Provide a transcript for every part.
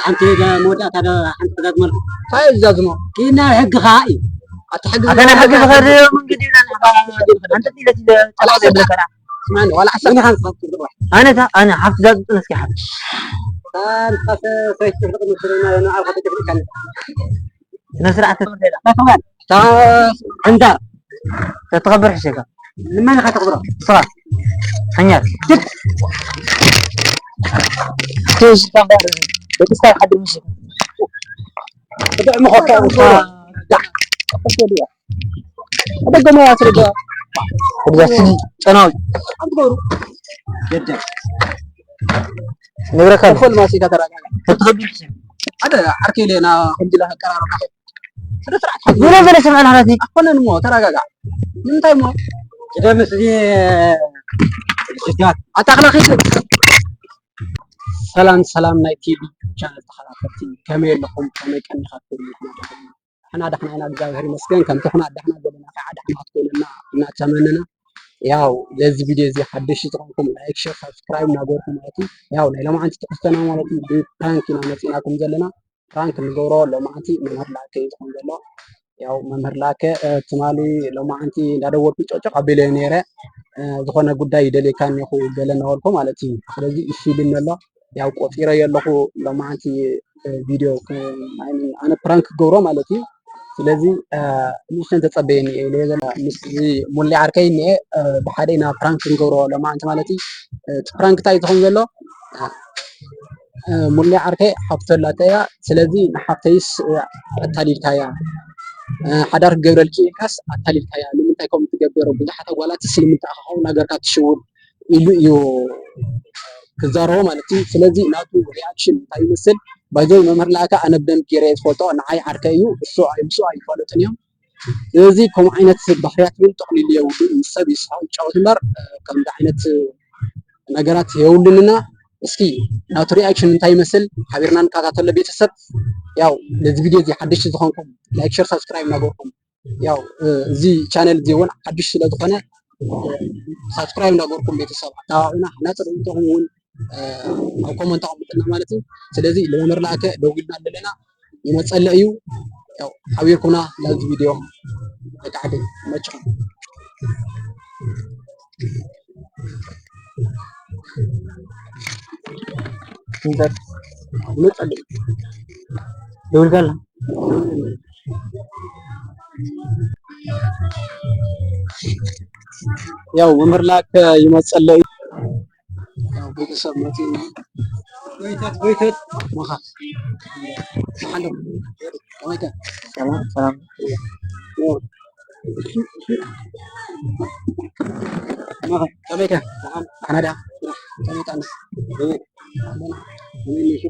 ሓንቲ መወዳእታ ዶ ሓንቲ ክዛዝመልኩም? እንታይ ዝዛዝሞ? ኪና ሕጊ ኸዓ እዩ። ኣታ ሕጊ ኣታ ናይ ሕጊ ዝኸደ መንገዲ ኢና ንሕባ። ኣንተ ዲለ ዲለ ጠላዕ ዘይብለካ። ስማዕኒ፣ ዋላ ሓሳብ። ኣነ ታ-፣ ኣነ ሓፍቲ ዛዝም ጥነ እስኪ ሓፍቲ። ኣንተ ኸ ሰይት ትፍልጥ ምስልና የነ ዓርኸ ተጨፍልካ። ስነ ስርዓት ተመልሰላ። ተኸባል። ታ-፣ ዕንዳር። ተተኸብር ሕሸካ። ንመን ኢኻ ተኽብሮ? ንስኻ። ሓኛል። ትሽ፣ ታምባር። ደቂስካ ሓድር ምሽ። ብጣዕሚ ኾታ። ዳ። ኣደገ ሞያ ትርዳ። ወዲያ ስዲ ጨናዊ። ኣትገብሩ። ገደ። ንብረካ። ተፈል ማሲካ ተራጋ። ተተኸብር ሕሸካ። ሓደ ዓርከይ ኢለ ና ከምዚ ኢላ ከቀራርባ። ስነ ስርዓት ሓቂ። ገለ ገለ ስምዐና ሓላፊ። ኣኮነን እሞ ተረጋጋዕ። ንምንታይ እሞ? ቅደም እስኪ። ሽጋት። ኣታ ኣኽላ ኺድ። ሰላም ሰላም ናይ ቲቪ ቻነል ተኸታተልቲ ከመይ ኣለኹም? ከመይ ቀኒኻትኩም? ንሕና ደሕና ኢና፣ እግዚኣብሔር ይመስገን። ከምቲ ኩና ደሕና ዘለና ከዓ ደሕና ክትኮኑና እናተመነና፣ ያው ለዚ ቪድዮ እዚ ሓደሽቲ ዝኾንኩም ላይክ፣ ሼር፣ ሳብስክራይብ እናገበርኩም ማለት እዩ። ያው ናይ ሎማዓንቲ ትሕዝቶና ማለት እዩ ብፕራንክ ኢና መፂናኩም ዘለና። ፕራንክ ንገብሮ ሎማዓንቲ መምህር ላከ እዩ ዝኾን ዘሎ። ያው መምህር ላከ፣ እ፣ ትማሊ ሎማዓንቲ እንዳደወልኩ ጨቅጨቅ ኣቢለዮ ነይረ። እ፣ ዝኾነ ጉዳይ ይደልየካ እኒኹ ገለ እናበልኩ ማለት እዩ። ስለዚ እሺ ኢሉኒ ኣሎ። ያው ቆፂረዮ ኣለኹ ሎማዓንቲ፣ እ፣ ቪድዮ፣ እ፣ ኣነ ፕራንክ ክገብሮ ማለት እዩ። ስለዚ፣ እ፣ ንእሽተን ተፀበየኒ እየ ኢለዮ ዘሎ። ምስ እዚ ሙሌ ዓርከይ እኒአ፣ እ፣ ብሓደ ኢና ፕራንክ ክንገብሮ ሎማዓንቲ ማለት እዩ። እ፣ እቲ ፕራንክ እንታይ እዩ ዝኸውን ዘሎ? እ፣ ሙሌ ዓርከይ ሓፍቶ ኣላታ እያ። ስለዚ ንሓፍተይስ፣ እ፣ ኣታሊልካያ፣ እ፣ ሓዳር ክገብረልኪ ኢልካስ ኣታሊልካያ፣ ንምንታይ ከምኡ ትገብር? ብዙሓት ኣጓላት ስለምንታይ ኢኻ ከምኡ ናገርካ ትሽውድ? ኢሉ እዩ ክዛረቦ ማለት እዩ። ስለዚ ናቱ ሪኣክሽን እንታይ ይመስል? ባይዘይ መምህር ላእካ ኣነ ብደንብ ገይረ እየ ዝፈልጦ፣ ንዓይ ዓርከይ እዩ፣ እሱ ኣይ-፣ ምስኡ ኣይፋለጡን እዮም። ስለዚ ከምኡ ዓይነት ባህርያት እውን ጠቕሊሉ የብሉን። ምስ ሰብ ይስሕቕ ይጫወት እምበር፣ እ፣ ከምዚ ዓይነት ነገራት የብሉንና። እስኪ ናቱ ሪኣክሽን እንታይ ይመስል ሓቢርና ንከታተሎ ቤተሰብ። ያው ነዚ ቪድዮ እዚ ሓደሽቲ ዝኾንኩም ላይክ፣ ሸር፣ ሳብስክራይብ እናገበርኩም፣ ያው፣ እ፣ እዚ ቻነል እዚ እውን ሓድሽ ስለ ዝኾነ፣ እ፣ ሳብስክራይብ እናገበርኩም ቤተሰብ ኣተባብዑና። ሓናፂ ርኢቶኹም እውን፣ እ፣ ኣብ ኮመንት ኣቐምጡልና ማለት እዩ። ስለዚ ንመምህር ላእከ ደዊልና ኣለና፣ ይመፀለ እዩ። ያው ሓቢርኩምና ናብዚ ቪድዮ በቃ ሓደይ መችኹም። ይመፀለ እዩ። ደውልካ ኣላ። ያው መምህር ላእከ ይመፀለ እዩ። ያው ቤተሰብ መፂና። ጎይተት፣ ጎይተት። መኻ። መሓሎ። ጎይተት። ሰላም፣ ሰላም። ያው። መኻ። ከመይ ከ? ሰላም። ኣሕና ዳ? ከመይ ጠዓና? ከመይ? ከመይ ነሽ?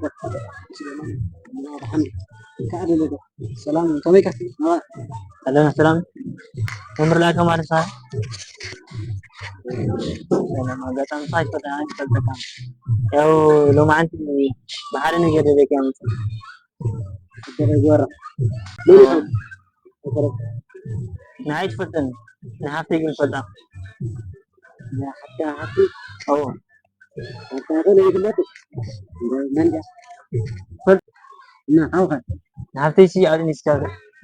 ሰላም፣ ከመይ ከ? ኣለና ሰላም። መምህር ላእከ ማለት ነው። ሰላም፣ ኣጋጣሚ ሳይ ፈተና ይፈልጠካ። ያው ሎማዓንቲ ብሓደ ነገር ደቂ ኣምፅእ። ደረግ ወራ። ንዓይ ትፈልጠኒ፣ ንሓፍተይ ግን ፈልጣ። ንሓፍተይ፣ ንሓፍተይ? ኣዎ። ኣታ ኸ ዘይፍለጥ? መን ድያ? ፈልጥ። እና፣ ሓውኻ? ንሓፍተይ ሲ ኣጥኒስካ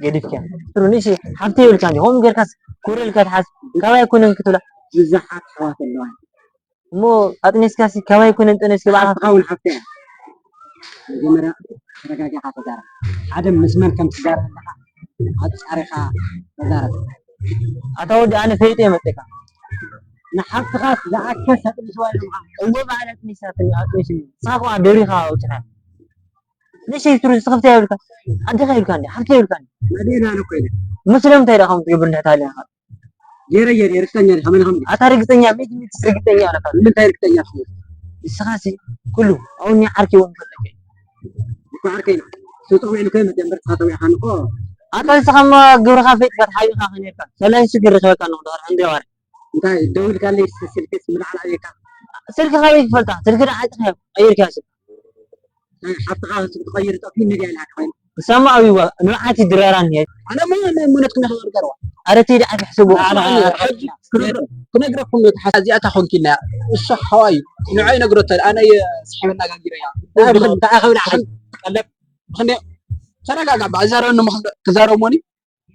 ገዲፍካ። ትሩ ንእሺ፣ ሓፍተይ ይብልካ እንዲ፣ ከምኡ ጌርካስ ኮረ ኢልካ ትሓዝ፣ ካባይ ኣይኮነን ክትብላ። ብዙሓት ኣሕዋት ኣለዋ። እሞ ኣጥኒስካ ሲ፣ ካባይ ኣይኮነን ጠኒስካ፣ ባዕልኻ ትኸውን ሓፍተይ እያ። መጀመርያ ተረጋጊኻ ተዛረብ። ሓደ ምስ መን ከም ትዛረብ ኣለኻ ኣጻሪኻ ተዛረብ። ኣታ ወዲ ኣነ ፈይጠ እየ መጤካ። ንሓፍትኻስ ዝኣከስ ኣጥኒስዋ ኢሎምኻ። እወ ባዕላ ኣጥኒሳትኒ፣ ኣጥኒስኒ። ንስኻ ከኣ ደሪኻ ኣውጺኻ። ንእሽተይ ትሩዝ ትኸፍተያ ይብልካ። ኣዴኻ ይብልካ እንዲ፣ ሓፍተይ ይብልካ እንዲ። ናደይ ናነ ኮይነ። እሞ ስለምንታይ ደኣ ከምኡ ትገብር እንድሕር ተሃልያ ኢኻ? ገይረ፣ ገይረ፣ ርግጸኛ ዲኻ? መን ኢኻ? ኣታ ርግጸኛ፣ ሚእቲ ሚእቲ ርግጸኛ ኣለካ። ንምንታይ ርግጸኛ ትኸውን? ንስኻሲ ኩሉ፣ ኣውኒ ዓርኪ እውን ይፈልጠካ። እኮ ዓርከይ ነው። ስጡቕ ውዒሉ ከይመጽእ እምበር፣ ንስኻ ተዊዕኻኒ እኮ። ኣታ ንስኻ እማ ግብርኻ ፈይጥካ ተሓቢእካ ከ ነርካ። ሰላም ሽግር ረኺበካ ኣለኹ፣ ድሕሪ ክንደይ ኣዋርሕ። እንታይ ደዊልካለይ፣ ስልክስ ምልዓል ኣበይካ? ስልኪ ካበይ ክፈልጣ? ስልኪ ደኣ ዓጢኻ ቀይርካዮ ስልኪ። ናይ ሓፍትኻ ስልኪ ትቐይር ጠፊኡኒ ድያ ኢልካ ኮይኑ? እሳማ ኣብይዋ ንብዓቲ ድራራ እኒሄ። ኣነ እሞ ናይ እምነትኩም ኢኻ ዝገርዋ። ኣረ ተይ ደኣ ትሕስቦ። ኣነ፣ ኣነ፣ ሕጂ ክነግረ-፣ ክነግረኩም ነው፣ ሓሳ እዚኣ እታ ኮንኪ ኢልና እያ። እሱ ሓዋ እዩ። ንዓ ይነግሮ ተል-፣ ኣነ እየ ስሕብ ኣነጋጊረያ። እንታይ ክብል፣ እንታይ ክብል ዓቕሊ? ቀለብ ብክንደይ ተረጋጋ። ብኣዛረበኒ ምኽንደ ክዛረብ ሞኒ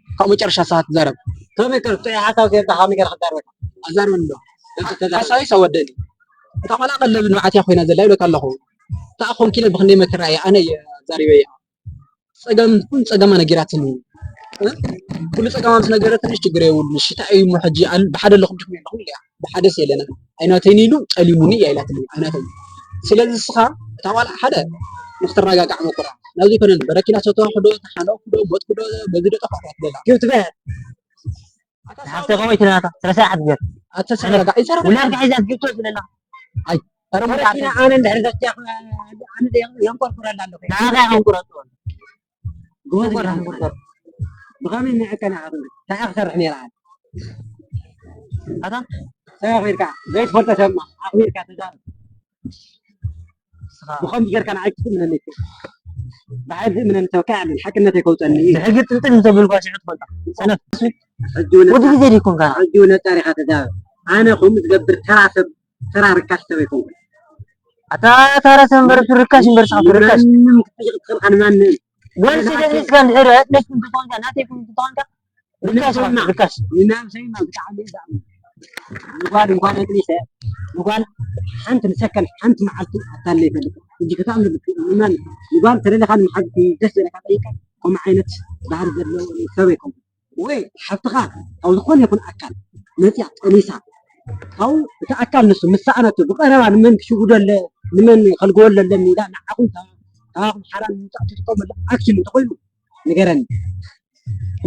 ካብ መጨረሻ ሰዓት ትዛረብ። ከመይ ከ ብጥዑይ ሓሳብ ጌርካ ከመይ ጌርካ ትዛረበካ? ኣዛረበኒ ዶ? ሓሳበይ ሰወደኒ። እታ ቆልዓ ቀለብ ንብዓት እያ ኮይና ዘላ ይብለካ ኣለኹ። እታ ኮንኪለ ብክንደይ መከራ እያ ኣነ እየ ኣዛሪበያ። ጸገም ኩሉ ጸገማ ነጊራትኒ። እ? ኩሉ ጸገማ ምስ ነገረትኒ ሽግር የብሉን። ሽታ እዩ እሞ ሕጂ ኣን ብሓደ ኣለኹም ድኹም የለኹም ኢለያ። ብሓደስ የለና። ኣይናተይን ኢሉ ጠሊሙኒ እያ ኢላትኒ። ኣይናተይን። ስለዚ እስኻ እታ ቆልዓ ሓደ ንክትረጋጋዕ መኩራ። ናብዚ ኮነ በረኪና ሰተኹ ዶ ተሓነኹ ዶ ሞትኩ ዶ በዚ ዶ ጠፋእኩ ኣትበላ። ግብ ትበሃል። ንሓፍተ ከምኡ ኣይትናታ፣ ስለ ስራሕ ትገር። ኣተ ተረጋጋ፣ ይዘረብ። ውላድካ ሒዛ ትግብቶ ዝለና። ኣይ፣ ኧረ ሙሉእ በረኪና ኣተ- ኣነ እንድሕር ዘትያኹ፣ ኣነ ደ-፣ የንቆርቁረላ ኣለኹ። ንዓኻ የንቁረጡ። ጎበዝ የንቆርቁረላ። ብኸመይ ንዕቀ ንዓኻ ትብል? እንታይ ኢኻ ክሰርሕ ነይረ ኣነ? ኣታ? እንታይ ኢኻ ኢልካ? ዘይትፈልጦ ሰማ፣ ኣኽቢርካ ተዛረብ። ንስኻ ብኸምዚ ጌርካ ንዓይ ክትእምነኒ እኮ። ብሓይሊ ዝእምነኒ ሰብ ከኣ የለን፣ ሓቅነተይ ከውጸኒ እዩ። ብሕጊ ጥንጥን እንተብልኳ ሽዑ ትፈልጣ። ሰነፍ። ሕጂ እውን ወዲ ግዜ ዲኩም ከኣ? ሕጂ እውን ኣጻሪኻ ተዛረብ። ኣነ ከምኡ ዝገብር ተራ ሰብ፣ ተራ ርካሽ ሰብ ኣይኮንኩን። ኣታ ተራ ሰብ እምበር፣ እሱ ርካሽ እምበር፣ ስኻ ርካሽ። ንማንም ክትጠይቕ ትኽእል ኢኻ፣ ንማንም። ጓል ሴት ኣጥኒስካ እንድሕር፣ ኣጥኒስኩም ትኾንካ፣ ናተይኩም ትኾንካ፣ ርካሽ፣ ንሰማ፣ ርካሽ። ንናብ ሰማ ብጣዕሚ እዩ ዝኣምን። ንጓል እንኳን ኣጥኒሰ፣ ንጓል ሓንቲ ንሰከን ሓንቲ መዓልቲ ኣታለ ይፈልጥ። እንጂ ክትኣምን ብትክእል፣ ንማን፣ ንጓል ተደለኻ ንመሓዝቲ ደስ ዝለካ ጠይቀ፣ ከምኡ ዓይነት ባህሪ ዘለዎ ሰብ ኣይኮንኩን። ወይ ሓፍትኻ ካብ ዝኾነ ይኹን ኣካል መፅያ ጠኒሳ፣ ካብኡ እቲ ኣካል ንሱ ምስ ሰኣነቱ ብቐረባ ንመን ክሽውዶ ኣለ፣ ንመን ከልግወሎ ኣለኒ ኢላ ንዓኹም፣ ካባኹም ሓራ ንምውፃእ ትጥቀመሉ ኣክሽን እንተኾይኑ ንገረኒ።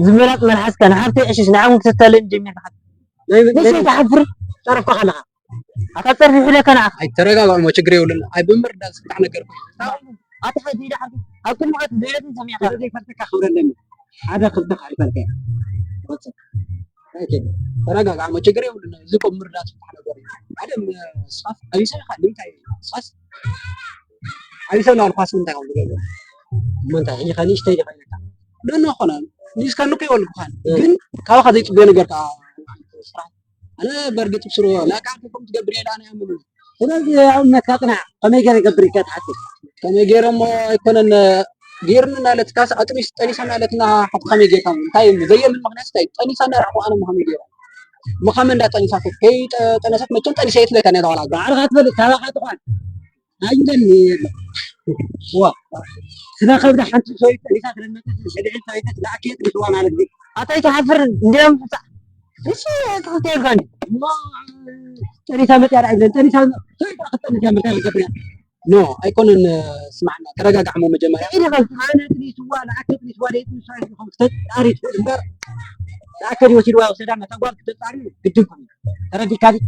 ዝመላጥ መልሓስካ ንሓፍተይ ዕሽሽ ንዓኹም ክተታለኒ ጀሚርካ ሓፍተይ። ናይ፣ ናይ ንሰይ ትሓፍር? ጸረፍካ ከለኻ። ኣታ ጸርፊ ይሕለካ ንዓኻ። ኣይ ተረጋግዑ እሞ ችግር የብሉን። ኣይ ብምርዳእ ዝፍታሕ ነገር ኮይኑ። ኣታ ሓንቲ ኢዳ ዓርኩ ኣብ ቅድሚ ዓት ዘይረትን ሰሚዕካ። ስለ ዘይፈልጠካ ክብረለኒ። ሓደ ክልተ ክሓልፈልካ እየ። ወጽእ። ኣይ ችግር። ተረጋግዑ እሞ ችግር የብሉን። እዚ እኮ ብምርዳእ ዝፍታሕ ነገር እዩ። ሓደ ም-፣ ስፋፍ ዓብዪ ሰብ ኢኻ። ንምንታይ ስፋፍ? ዓብዪ ሰብ እናበልኳስ እንታይ ከም ዝገብር? እሞ እንታይ? ሕጂ ከ ንእሽተይ ዲኻ ኢለካ? ኖ፣ ኖ፣ ኾነ። ንእሽካ ንኮ ይበልኩኻን። እ። ግን ካባኻ ዘይጽበዮ ነገር ከኣ ስራሕ። ኣነ በርግጥ ብስሩ ላካ ከም ትገብር ኢለ ኣነ ኣምኑ። ስለዚ ኣብ እምነትካ ጽናዕ። ከመይ ገይረ ይገብር ኢልካ ትሓስብ? ከመይ ገይረ እሞ ኣይኮነን ገይርኒ እናለትካስ ኣጥኒስ ጠኒሳ እናለትና ሓንቲ ከመይ ጌርካ እሞ? እንታይ እሞ? ዘየምን ምኽንያት እንታይ? ጠኒሳ እናረኣኹ ኣነ እሞ ከመይ ገይረ? እሞ ከመይ እንዳ ጠኒሳ ከ? ከይጠ-፣ ጠነሰት መቸም ጠኒሳ እየ ትብለካ እያ ተባላ። ባዕልኻ ትፈልጥ፣ ካባኻ ትኾን። ኣይብለኒ የለ። ዋ። ስለ ከብዳ ሓንቲ ሰበይቲ ጠኒሳ ስለ ዝመጸት፣ ስለ ድሕሪ ሰበይቲ ትለኣኪ የጥንስዋ ማለት ድዩ? ኣታ ኣይትሓፍርን? እንዲኦም ፍጻ-፣ እሺ፣ ትኽክል ኢልካኒ። ዋ፣ ጠኒሳ መጽያ ደኣ ኣይብለን። ጠኒሳ፣ ሰበይቲ ደኣ ክትጠንስ እያ፣ ምርካብ ይገብር እያ። ኖ፣ ኣይኮነን፣ ስማዕና፣ ተረጋጋዕ እሞ መጀመርያ። ኢለ ኸልኩ፣ ኣነ ጥኒስዋ፣ ንኣከ ጥኒስዋ፣ ደይ ጥኒስዋ ኢልኩም ክተጻሪ ትኽእል እምበር፣ ንኣከ ድዩ ወሲድዋ፣ ወሰዳ፣ ነታ ጓል ክተጻሪ ግድን ኮይኑ። ተረዲእካ ድዩ?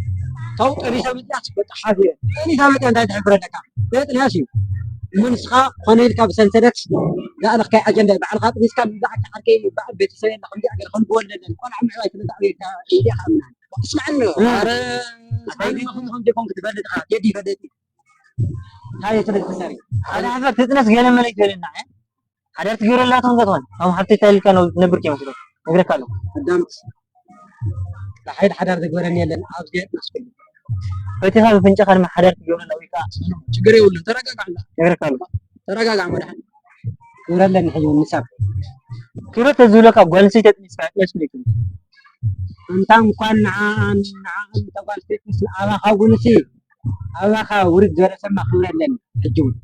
ካብኡ ጠኒሳ መጽያስ በቃ ሓፊረ። ጠኒሳ መጽያ እንታይ ትሕፍረለካ? ዘይጥንያስ እዩ። እሞ ንስኻ ኮነ ኢልካ ብሰንሰለት ዝኣለኽካዮ ኣጀንዳ እዩ። ባዕልኻ ጥኒስካ ንብዓካ ዓርከይ በዓል ቤተሰብ የለ ከምዚኣ ገለ ከልግወለለን ቆልዓ ምዕባይ ስለ ዝኣበየካ ኢለ ይኣምና። እስማዕኒ፣ እ። ኣረ፣ ኣታይ ግን ከምዚ ከምዚ ኮንክ ትፈልጥ ኢኻ። ቴዲ ይፈልጥ እዩ። እንታይ ስለ ዝትሰሪ? ሓደ ሓፈር ትጥነስ ገለ መለ ይትበለና፣ እ? ሓዳር ትገብረላ ትኾን ከትኾን? ከም ሓፍተይ ታሊልካ ነው ትነብር ከይመስሎ። ነግረካ ኣለኹ። ኣዳምጥ። ብሓይሊ ሓዳር ዝግበረኒ የለን፣ ኣብ ዝገጥ መስኩል። ፈቲኻ ብፍንጫኻ ድማ ሓዳር ትገብረላ ወይ ከዓ ችግር የብሉን፣ ተረጋጋዕ እንዳ። ነግረካ ኣለኹ። ተረጋጋዕ መድሓን። ክብረለኒ ሕጂ እውን ንሳብ። ክብረት ዝብለካ ጓል ኣንስተይቲ ኣጥኒስካ፣ ኣጥኒስ ነይቱ። ኣንታ እንኳን ንዓኣን፣ ንዓኣን እታ ጓል ኣንስተይቲ ምስ ኣባኻ እውንሲ፣ ኣባኻ ውርድ ዝበለ ሰማ ክብረለኒ ሕጂ እውን።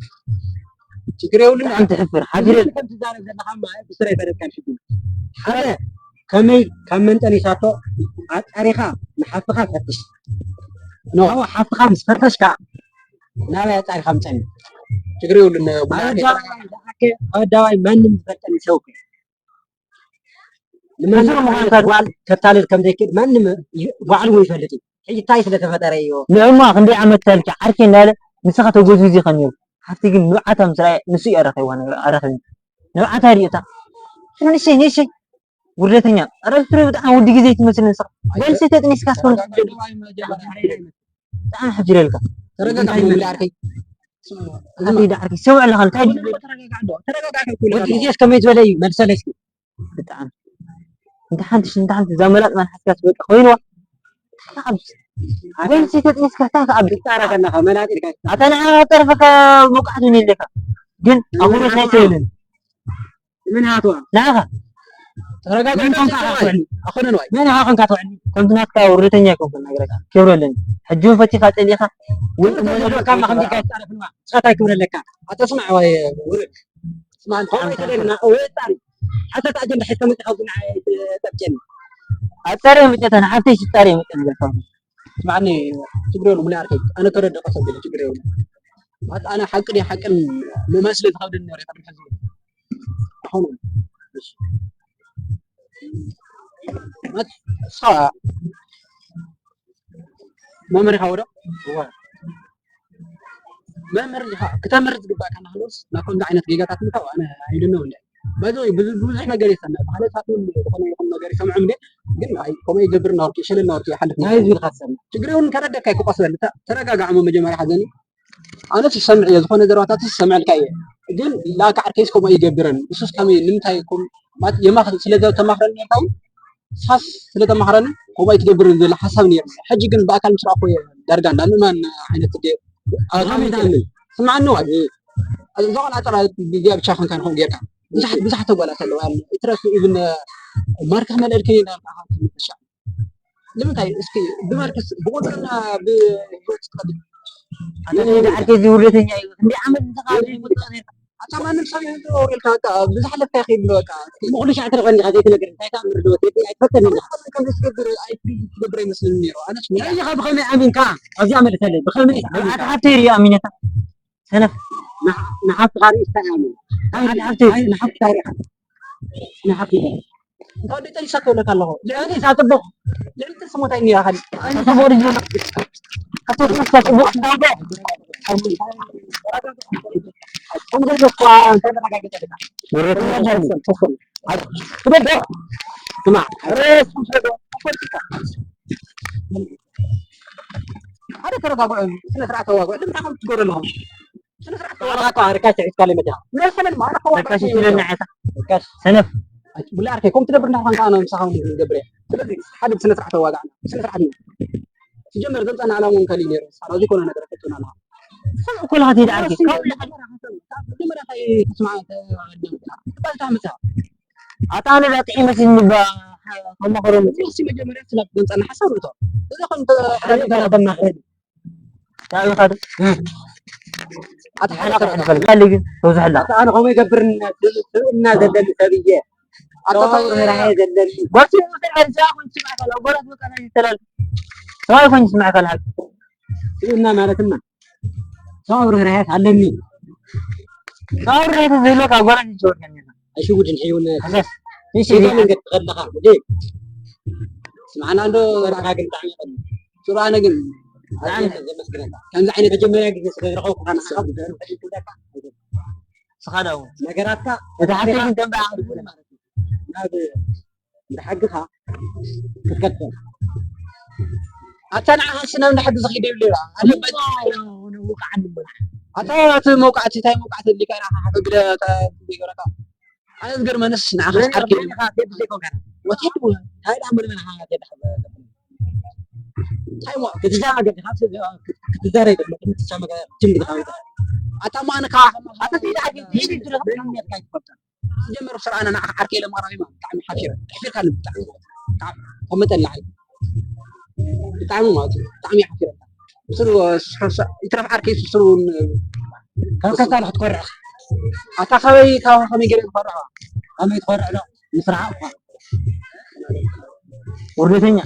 ችግር የብሉን። ብጣዕሚ ትሕፍር። ሓፊረ። ከም ትዛረብ ዘለኻ እማ ብስረ ኣይፈለጥካን ሕጂ። ሓደ፣ ከመይ፣ ካብ መን ጠኒሳቶ ኣጻሪኻ ንሓፍትኻ ፈትሽ። ኖ። ካብኡ ሓፍትኻ ምስ ፈተሽካ ናበይ ኣጻሪኻ ምጸኒ። ችግር የብሉን። ኣብ ኣደባባይ ዝኣከ፣ ኣብ ኣደባባይ ማንም ዝፈልጠኒ ሰብ እኮ እዩ። ንመን ብስሩ ምዃንካ ጓል ከታልል ከም ዘይክእል ማንም ይ-፣ ባዕሉ እውን ይፈልጥ እዩ። ሕጂ እንታይ ስለ ተፈጠረ እዩ? ንዕማ ክንደይ ዓመት ታልኪ ዓርኪ እንዳለ ንስኻ ተጎዝጉዚ ከም ነይሩ። ሓፍቲ ግን ንብዓታ ምስ ረኣየ ንሱ እዩ ኣራኺብዋ ነገር ኣራኺቡ። ንብዓታ ሪእታ። ንእሽተይ፣ ንእሽተይ። ውርደተኛ። ኧረ ብስሩ ብጣዕሚ ውዲ ግዜ ትመስል ንስኻ። ጓል ሴት ኣጥኒስካ እስከ ብጣዕሚ ሓፊረልካ። ተረጋጋዕ እንታይ መምህር ይመስል? ዓርከይ። ኣቲ ዳዕርኪ ሰምዕ ኣለኻ እንታይ ድዩ? ተረጋጋዕ ዶ? ተረጋጋዕ እኮ ኢልካ ወዲ ኣለኹ። ግዜ እስከመይ ዝበለ እዩ? መልሰለይ እስኪ። ብጣዕሚ። እንተ ሓንቲ ሽ-፣ እንተ ሓንቲ እዛ መላጥ መልሓስካስ በቃ ኮይንዋ። ተዓብስ። ወይስ ተጥኒስካ እንታይ ተዓብስ? ትጻረ ከለኻ መላጥ ኢልካ። ኣታ ንዓኻ ጠርፍካ መውቃዕቲ ውን የለካ። ግን ኣኽብሮት ናይ ሰብልን ምን ሃትዋ ናኻ ተረጋጋ። መን ኮንካ ኣኾኒ ኣኾነ ንዋይ መን ሃ ኮንካ ትወዕኒ? ከምቲ ናትካ ውርደተኛ ኣይኮንኩን፣ ነግረካ ክብሪ ኣለኒ። ሕጂ እውን ፈቲኻ ጸሊኻ ውርድ ውርድ መለለካ መለለካ ማኸም ዲካ ይጻረፍ ንዋ። ንስኻ እንታይ ክብሪ ኣለካ? ኣታ ስማዕ ዋይ ውርድ ስማዕ እንታይ ክደና ወይ ጻሪ ኣታ ኣጀንዳ ሒዝካ መጽኻ ዝናይ ተብጨኒ ኣጻሪ ምጨተና ሓፍተይ ሽጣሪ ምጨን ገልፋ ስማዕኒ ችግር የብሉ ሙላ ኣርከይ ኣነ ተረደ ቀሰብ ችግር የብሉ ማለት ኣነ ሓቂ ዲ ሓቅን ምመስሊ ዝኸብድን ነረ ካብ ሕዚ ኣሁን እሺ ማለት እሳ መምህር ኢኻ ወዶ መምህር ኢኻ ክተምህር ዝግባእካ ናህሎስ ናብ ከምዚ ዓይነት ጌጋታት ምታው ኣነ ኣይድነው እንደ በዚ ብዙ ብዙሕ ነገር ይሰምዕ ብሓለሳት ዝኾነ ይኹን ነገር ይሰምዖም እንደ ግን ኣይ ከምኡ ይገብር እናወርቂ ይሸል እናወርቂ ይሓልፍ ናይ ህዝቢ ኢልካ ትሰምዕ ችግር እውን ከረደካ ይክቆስ በል ተረጋጋዕሞ መጀመርያ ሓዘኒ ኣነስ ይሰምዕ እየ ዝኾነ ዘረባታት ይሰምዐልካ እየ ግን ላካ ዓርከይስ ከምኡ ይገብረን እሱስ ከመይ ንምንታይ ኮም ማለት የማኽ ስለ ተማኽረኒ ነርካ እውን ሳስ ስለ ተማኽረኒ ከምኡ ኣይትገብርን ዝብል ሓሳብ ነይሩ ሕጂ ግን ብኣካል ምስ ረኣኹ እየ ዳርጋ እንዳ ምእማን ዓይነት ደ ኣካል ይትኣምን ስምዓኒ ዋ እዛ ቆልዓ ጥራ ግዜኣ ብቻ ኮንካ ንኸም ጌርካ ብዙሓት ብዙሓት ተጓላት ኣለዋ ትረሱ ኢብን ማርካ መልእልከ ኢላ ትምሻ ንምንታይ እስኪ ብመልክስ ብቁፅርና ብህይወት ትኸድም ኣነ ዓርከይ እዚ ውርደተኛ እዩ እንዲ ዓመት እንተኻ ዘይቁፅር ነርካ ኣታ ማንም ሰብ ይህልዎ ኢልካ በቃ ብዝሓለፍካ ይኸይድ በቃ ንኹሉ ሻዕ ትረኽበኒ ኢኻ ዘይትነግር እንታይ ተኣምር ኣለዎ ቴዲ ኣይትፈተኒ ኢኻ ከም ዝትገብር ኣይትገብር ኣይመስልን ነይሩ ኣነስ እንታይ ኢኻ ብኸመይ ኣሚንካ ኣብዚኣ መልሰለይ ብኸመይ ኣታ ሓፍተይ ሪኦ ኣሚነታ ሰነፍ ንሓፍትኻ ሪእስካ እያ ኣሚን ኣታ ሓፍተይ ንሓፍትኻ ሪእኻ ንሓፍትኻ እንታ ወዲ ጠሊሳ ክብለካ ኣለኹ ልዕሊ ሳ ጽቡቕ ልዕሊ ጥርሲ ሞታይ እኒኣ ኻሊ ኣንተ ቦዲ ጆሎ ኣቶ ጥርሲ ጽቡቕ እንዳውደ ከምዚ እኮ እንተ ተረጋግጠ ድካ ወረቱ ትበዶ ስማ ሓደ ተረጋግዑ ስነ ስርዓት ተዋግዑ ድምታ ከም ትገብሩ ኣለኹም ስነ ስርዓት ተዋግዑ ርካሽ ትሒዝካ ለመዳ ርካሽ ይችላል ንዓታ ርካሽ ሰነፍ ብላ ኣርከይ ከምኡ ትነብር እንዳኾንካ ኣነ ምሳኻ እውን ዝገብር እየ ስለዚ ሓደ ብስነ ስርዓት ተዋጋዕና ብስነ ስርዓት ኢና ትጀመር ዘምፃና ዕላማ እውን ካልእ ነይሩ ንስኻ ናብዚ ኮነ ነገር ፈትናና ሰብ እኮ ለካ ትሄድ ዓርኪ ካብ መጀመርያ እንታይ ትስማዕ ትባል ታምፃ ኣታ ኣነ ዛጥዒ መስልኒ ባ ከመኸሮ እዚ መጀመርያ ስለ ዘምፃና ሓሳብ ርቶ እዚ ከም ተባዕና ኣታ ሓላፍ ሓላፍ ሓላፍ ግን ተብዝሕላ ኣነ ከምኡ ይገብርና ስብእና ዘለኒ ሰብ እየ ኣታ ርህራሄ ዘለኒ ጓል ስለ ዝፈልጥ ሓሪሳ ኮን ትስማዕ ካል ኣጓላት በቃ ናይ ይተላል ሰብኣይ ኮን ትስማዕ ካል ሓል ስብእና ማለትና ሰብ ርህራሄ ኣለኒ ሰብ ርህራሄ ዘይብለካ ኣጓላት ይጨወርካ ነርና ኣይሽውድን ሕይውነት እሺ መንገድ ትኸድለኻ እንዴ ስምዓና እንዶ ራኻ ግን ብጣዕሚ ይኸዱ ሱር ኣነ ግን ብጣዕሚ ዘመስግነካ ከምዚ ዓይነት መጀመርያ ግዜ ስለ ዝረኸብኩ ንስኻ ዶ ነገራትካ እቲ ሓቂ ግን ደንበ ዓቕሊ ማለት እዩ ናብ እንዳ ሓግኻ ክትቀጥል ኣታ ንዓኻ ስና እንዳ ሓጊ ዝኽይደ ይብሉ ኣለበት ውቃዕ ንበላ ኣታ እቲ መውቃዕቲ እንታይ መውቃዕቲ ኣሊካ ኢኻ ሓፈግለ ይገብረካ ኣነ ዝገርመንስ ንዓኻ ዓርኪ ወቴድ እንታይ ደኣ ምልመን ሓ እንታይ ሞ ክትዛረብ ክትዛረብ ክትዛረብ ኣታ ማንካ ኣታ ሲዳ ዓርኪ ይፈልጣ ሲጀመር ስርዓና ንዓኻ ዓርከይ ኢለ ምቕራበይ ማለት ብጣዕሚ ሓፊረ ኣሕፊርካኒ ብጣዕሚ ማለት ብጣዕሚ ተመጠን ንዓይ ብጣዕሚ ማለት እዩ ብጣዕሚ ሓፊረካ ስሩ ይትረፍ ዓርከይ ስሩ ካብ ከካል ክትኮርዕ ኣታ ካበይ ካብ ከመይ ገለ ዝፈርዖ ከመይ ትፈርዕ ዶ ምስራሕ እኳ ውርደተኛ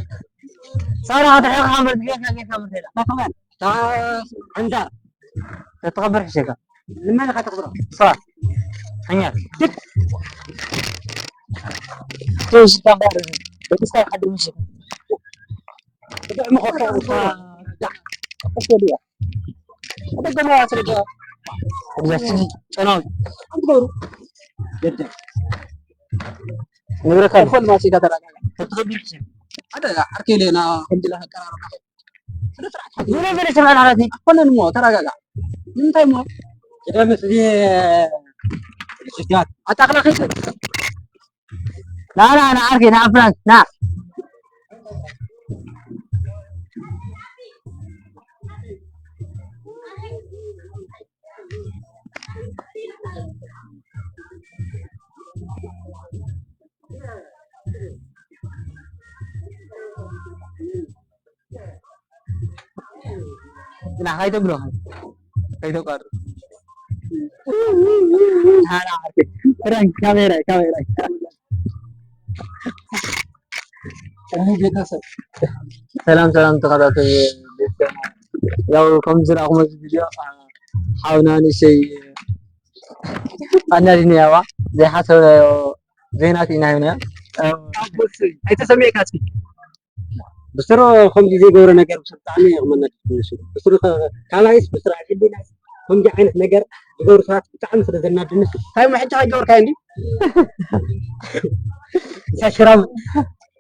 ሳራ ኣታ ሒኻ መርዝ ጌርካ ጌርካ መርዝ ላ ኣንዳ ተተኸብር ሕሸካ ንመን ኢኻ ተኽብሮ? እሷ ሓኛ ትንሽ ታምባር በጥስታ ሓደ ምሽ ጥዑም ኾታ እኮ ሊያ ደገና ያስረዳ ጨናው ንብረካ ፎል ማሲካ ተራጋ ተትኸብር ሓደ ዓርከይ ለና ከምዚ ለካ ቀራረካ ስነ ስርዓት ሓቂ። ምን ምን ስርዓት ሓቂ? ኣኮነን እሞ ተረጋጋ። ንምንታይ እሞ? ቅደም እስኪ ስጃት ኣታኽላ ኺድ። ና ና ና ዓርከይ ና ፍራንክ ና። لا، هاي تبلو، هاي. هاي تقر. هلا، عارف. فرانك، كاميرا، كاميرا. ሰላም ሰላም ተኸታተል። ያው ከም ዝረኣኹም እዚ ቪድዮ ሓውና ንእሽተይ ኣናዲናያዋ ዘይሓሰብናዮ ዜናት ኢና ሂብናዮ። ኣይተሰሚዕካ እስኪ። ብስሩ ከምዚ ዘይገብሮ ነገር ብስሩ ብጣዕሚ ይቕመና። ብስሩ ካባይስ ብስሩ ኣልሕሊና ከምዚ ዓይነት ነገር ዝገብሩ ሰባት ብጣዕሚ ስለ ዘናድንስ። እንታይ እሞ ሕጂ ከይገበርካዮ እንዲ? ሰሽራም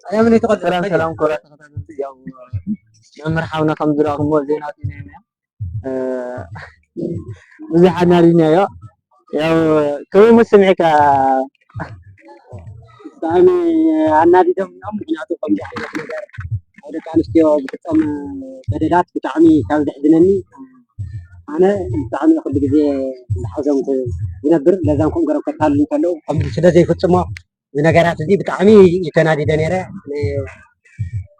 ኣያምን ይትቐል ሰላም ሰላም። ኮራ ተኸታተልቲ፣ ያው መምህር ሓውና ከም ዝረኣኹሞ ዜና ዜና ብዙሕ ኣናዲናዮ። ያው ከምኡ ምስ ስምዒካ ብጣዕሚ ኣናዲዶም እዮም። ምክንያቱ ከምዚ ዓይነት ነገር ኣብ ደቂ ኣንስትዮ ዝፍፀም በደላት ብጣዕሚ ካብ ዘሕዝነኒ፣ ኣነ ብጣዕሚ ኩሉ ግዜ እንዳሓዘንኩ ዝነብር፣ ለዛም ከምኡ ገይሮም ከታልሉ እንከለዉ ከምዚ ስለ ዘይፍፅሞ እዚ ነገራት እዚ ብጣዕሚ እተናዲደ ነይረ።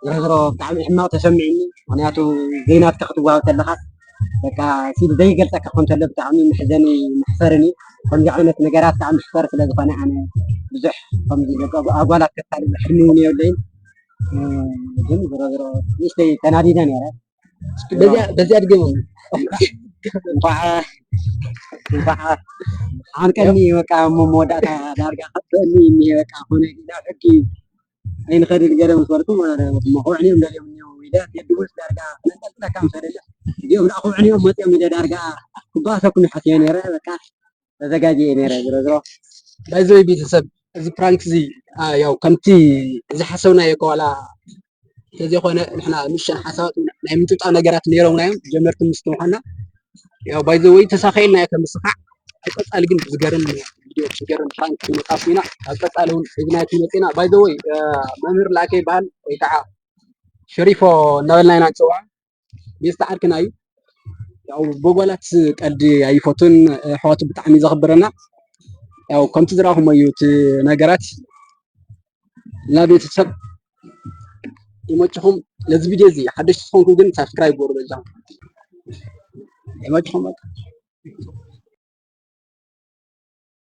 ዝሮ ዝሮ ብጣዕሚ ሕማቕ ተሰሚዕኒ። ምክንያቱ ዘይናትካ ክትዋሃብ ከለኻስ በቃ ሲል ዘይገልፀካ ከም ተሎ ብጣዕሚ መሕዘኒ መሕፈርን እዩ። ከምዚ ዓይነት ነገራት ከዓ መሕፈር ስለ ዝኾነ ኣነ ብዙሕ ከምዚ በቃ ኣጓላት ከታልል ሕልሚ እውን የብለይን። ግን ዝሮ ዝሮ ንእሽተይ ተናዲደ ነይረ። በዚኣ በዚኣ ድገመሉ። እንኳዕ እንኳዕ ሓንቀኒ በቃ እሞ መወዳእታ ዳርጋ ከጥፈኒ እኒሄ በቃ ኮነ ኢላ ሕጊ ኣይንኸድን ገለ ምስ በልኩ መኹዕኒኦም ደልዮም እኒኦ ኢለ የድውስ ዳርጋ ነንጠልጥለካ ምስ በለለ እዚኦም ደኣ ኩዕኒኦም መፅኦም ኢለ ዳርጋ ክባሰኩም ይሓስዮ ነይረ በቃ ተዘጋጅየ ነይረ ዝሮ ዝሮ። ባይዘወይ ቤተሰብ እዚ ፕራንክ እዚ ያው ከምቲ ዝሓሰብናዮ ከዋላ እንተዘይኮነ ንሕና ንእሽተን ሓሳባት እውን ናይ ምጥብጣብ ነገራት ነይሮምና እዮም ጀመርቲ ምስ ምዃንና። ያው ባይዘወይ ተሳኸየልናዮ ከም ስኻዕ ኣብ ቀፃሊ ግን ዝገርም ቪድዮ ዝገርም ፕራንክ ክንመፃ ኢና። ኣብ ቀፃሊ እውን ሒዝናዮ ክንመፅእ ኢና። ባይዘወይ መምህር ላከ ይበሃል ወይ ከዓ ሸሪፎ እናበልና ኢና ንፅውዖ። ቤስቲ ዓርክና እዩ። ያው በጓላት ቀልዲ ኣይፈቱን። ኣሕዋቱ ብጣዕሚ ዘኽብረና። ያው ከምቲ ዝረኣኹሞ እዩ እቲ ነገራት እና ቤተሰብ ይመችኹም። ነዚ ቪድዮ እዚ ሓደሽቲ ዝኾንኩም ግን ሳብስክራይብ ግበሩ በጃኹም። ይመችኹም በቃ።